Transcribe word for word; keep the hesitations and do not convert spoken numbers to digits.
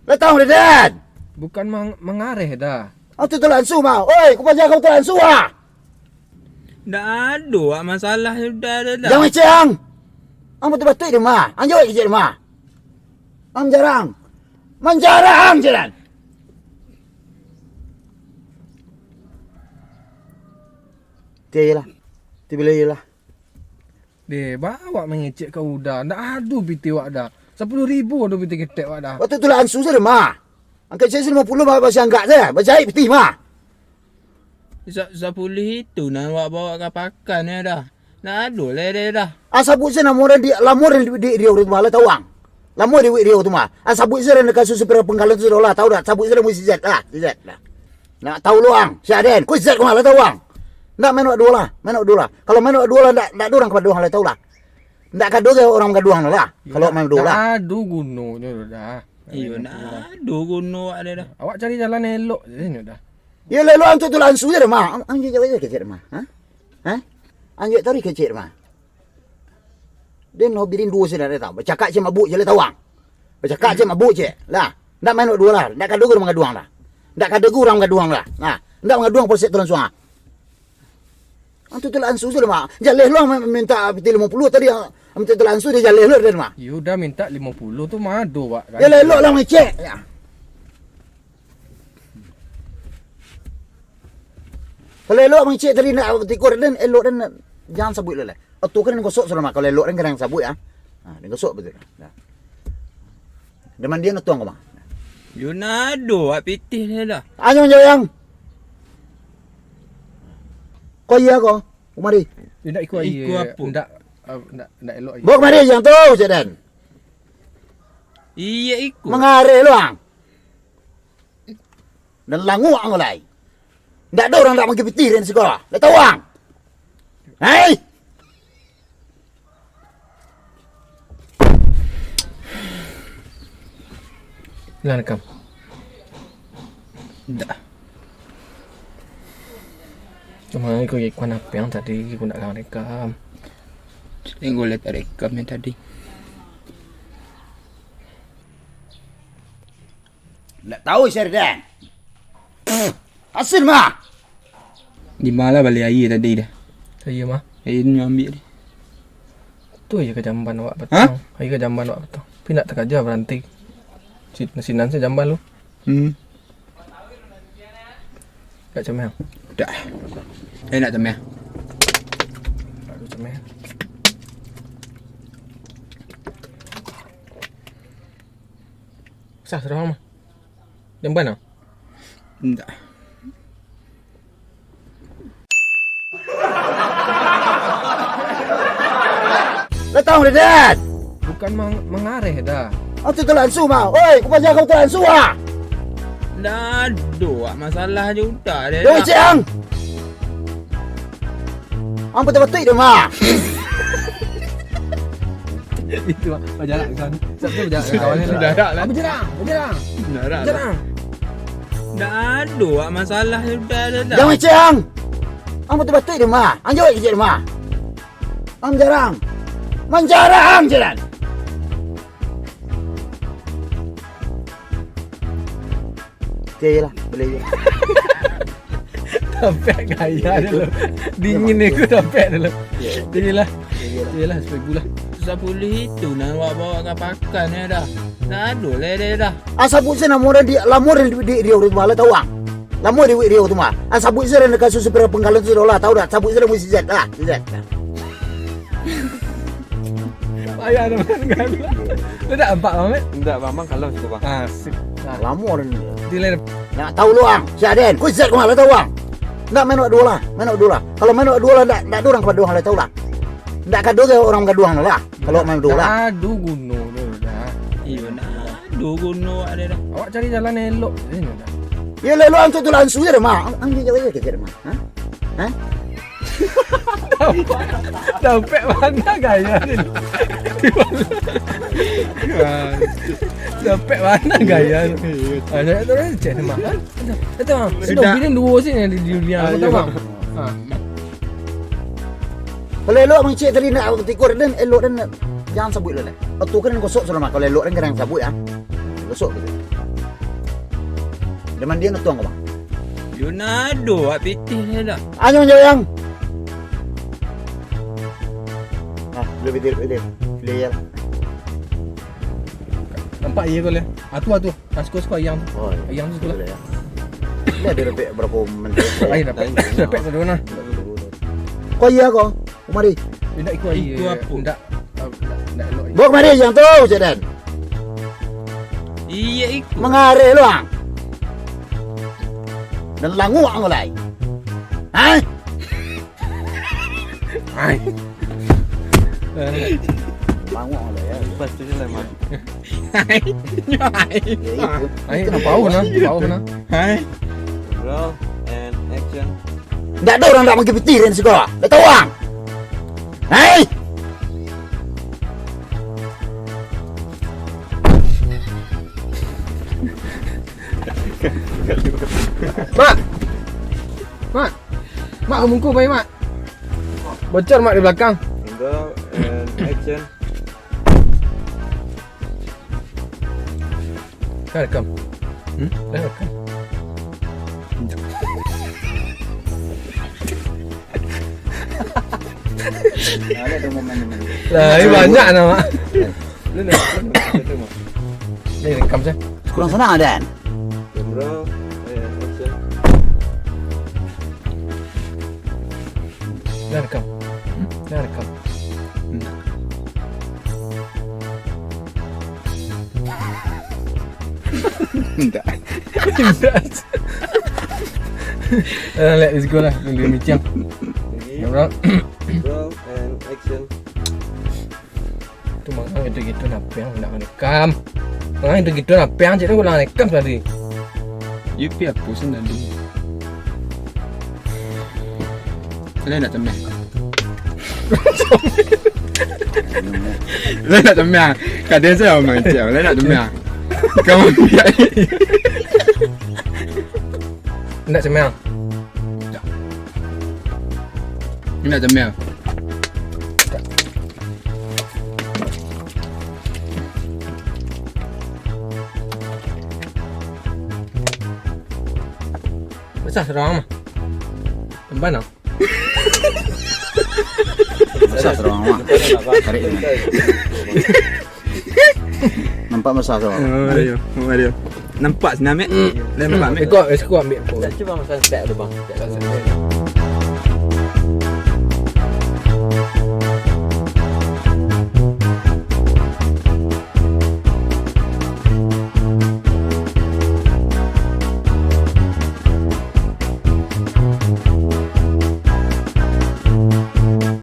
Lah tahu, Deden. Bukan mang-, mangareh dah. Ah, tu, tu langsung, mah. Oi, ku paja kau tu langsung, ah. Ndak ado, Wak, masalah sudah ada dah. Jangan ngecek, ang. Ang batuk-batuk di mah. Ang jawab kecek di mah. Ang jarang. Manjarang, jalan. Tiyo lah. Tiyo lah. Deh, bawak mangecek ka Uda. Ndak ado pitih wak dah. Sapuluah ribu ado pitih ketek wak dah. Waktu tu lah ansu saja, mah. Angkat saya limo puluah, ba-, basi anggak saja. Bajahit pitih, mah. Sa-, sapuluah itu nan wak bawa ka pakan, ya dah. Ndak ado lai, deh, dah. Ah, sabuik saja namo den di, lamo den di, di, di, di, mah, lah tahu, ang. Lamo di, di, di, tu, mah. Ah, sabuik saja den kasus supir pangkalan tu, lah tahu dah. Sabuik saja namo si Zat, lah. Si Zat, lah. Nak tahu lo, ang. Si Aden. Ko si Zat ko mah, lah tahu, ang. Ndak main wak duo lah. Main wak duo lah. Kalau main wak duo lah, ndak, ndak ado urang ka duo lah, tahu lah. Ndak ka ado urang ka duo lah. Iyo, kalau main duo lah. Ndak ado gunonyo dah. Iyo, ndak ado guno wak deh dah. Awak cari jalan elok je nyo dah. Yo, elok ang tu, tu langsung je dah, mah. Ang, ang jawab je kecek, mah. Ha? Ha? Ang jawab tadi kecek, mah. Den hobi rindu sajo, den tahu. Bacakak cek mabuk je, lah tahu, ang. Bacakak cek mabuk cek. Lah, ndak main wak duo lah. Ndak ka ado urang mangaduang lah. Ndak ka ado urang mangaduang lah. Nah, ndak mangaduang polsek tu langsung, ah. Antu tu langsung sajo, mah. Jaleh lo minta pitih limo puluah tadi, ah. Minta tu langsung, den jaleh lo, den, mah. Yo udah, minta limo puluah tu mah ado, Wak, kan? Yo, elok lah mangecek. Ya. Kalau elok mangecek tadi ndak batiko den, elok den jangan sabuik lo lai. Oto kan den gosok sudah, mah. Kalau elok den kadang sabuik, ah. Ha, den gosok batua. Nah. Den mandian oto ang ko, mah. Yo ndak ado wak pitih ni dah. Anyo jawab, ang. Ko iyo ko, kumari. Indak iko. Iko apo? Ndak, ah, ndak, ndak elok. Bawa kumari yang tu, cek den. Iyo iko. Mangareh lo, ang. Dan languak ang lai. Ndak ado urang ndak manggi pitih den siko. Ndak tahu ang. Hei! Lah rekam. Ndak. Cuma iko ikuan H P ang tadi, iko ndak lah rekam. Tinggal lihat rekam yang tadi. Ndak tahu, Serdan. Asin, mah. Di ma lah bali aia tadi dah? Aia mah. Aia nyo ambiak deh. Tu aia ka jamban awak patang. Hah? Aia ka jamban awak patang. Tapi ndak takaja baranti. Si-, sinan se jamban lu. Hmm. Ndak cameh. Dah. Eh, ndak cameh. Aduh, cameh. Sah, sudah mah. Jamban ah? Indak. Lah tahu, Deden. Bukan mang-, mangareh dah. Ah, tu, tu langsung, mah. Oi, ku paja kau tu langsung, ah. Ndak ado, wak, masalah je udah deh. Yo, cek ang. Ang batuk-batuk tu, mah. Itu, Pak. Bajalan kan. Siapa tu bajalan? Kawan dia. Sudah tak lah. Apa jerang? Apa jerang? Sudah tak lah. Jerang. Ndak ado, wak, masalah sudah, sudah. Jangan cek ang. Ang batuk-batuk tu, mah. Ang jawab kecek tu, mah. Ang jarang. Manjarang jalan. Tiyo lah, boleh je. Tampek gaya dulu. Dingin ni aku tampek dulu. Iyo. Tiyo lah. Tiyo lah, seribu lah. Sapuluah itu nan wak bawa ka pakan ya dah. Ndak ado lai deh dah. Ah, sabuik saja namo den di, lamo den di, di, di, di, mah, lah tahu ang. Lamo di, di, di, tu mah. Ah, sabuik saja den kasus supir pangkalan tu lah tahu dah. Sabuik saja namo si Zat lah. Si Zat. Payah tu, kan? Lu tak nampak, Bang, eh? Ndak, Bang. Bang, kalau situ, Bang. Ah, sip. Ah. Lamo den. Delay. Nak tahu lo, ang. Si Aden. Ko Zat ko mah, lah tahu, ang. Ndak main wak duo lah. Main wak duo lah. Kalau main wak duo lah, ndak, ndak ado urang ka duo lah, lah tahu lah. Ndak ka ado urang ka duo lah. Kalau main wak duo lah. Ndak ado guno tu dah. Iyo, ndak ado guno ado dah. Awak cari jalan elok je dah. Yo, elok ang tu, tu langsung je dah, mah. Ang, ang jawab je kecek, mah. Ha? Ha? Dapek bana gaya ni. Dapek bana gaya ni. Ah, nak turun cek ni, Mak. Itu, itu, Bang. Itu Sudah. Bini dua sini di dunia. Ah, Kau tahu, iya. Bang? Ha. Kalau elok mangecek tadi nak tikur dan elok dan nak, jangan sabuik lah, Lek. Oto kan gosok sudah mah. Kalau elok dan kadang sabuik, ah. Gosok gitu. Dia mandian oto kau, Bang. Leonardo, awak pitih dia dah. Anyo jayang. Ah, lebih diri, lebih diri. Pilih ya. Nampak iya kau, Lek? Atu, atu. Kasko-kasko ayang tu. Oh, iya. Ayang tu sekolah. Boleh, ya. Ini ada repek berapa menteri? Ai, dapat. Dapat satu nah. Kau iya kau? Kemari. Indak ikut ai. Ikut apa? Indak, ah, indak, indak elok ai. Bawa kemari ayang tu, Cik Dan. Iya, ikut. Mengareh lu, ang. Dan languak ang lai. Hah? Ai. Bangun lah ya. Lepas tu je lah, Mak. Hai. Hai. Ya, itu. Ai, nampak awak nah, nampak awak nah. Hai. Roll and action. Ndak ada orang nak pergi piti dari sekolah. Ndak tahu orang. Hai. Mak. Mak. Mak, bungkuh baik, Mak. Bocor, Mak, di belakang. Roll and action. Dah rekam? Hmm? Dah rekam? Lah, ini banyak nah, Mak. Lu dah, lu dah, lu dah, Mak. Ni rekam saya. Kurang senang, Dan. Kamera, eh, action. Dah rekam. Dah rekam. Indak. Indak. Eh, let, let's go lah. Nunggu micang. Lagi. Kamera. Roll and action. Tu mangang gitu-gitu, napiang nak rekam. Mangang gitu-gitu, napiang cik tu ulang rekam tadi. Yupi apa sih tadi? Lain nak tembak. Lain nak tembak. Kadang saya orang cik, lain nak tembak. Kamu biar. Nak cemil. Nak cemil. Besar surang mah. Empan ah. Besar surang mah. Tarik ni. Nampak besar surang. Oh, iya. Oh, iya. Nampak sini, Mek. Nampak, Mek. Ikut, ikut ambil. Cuba makan stek dulu, bang.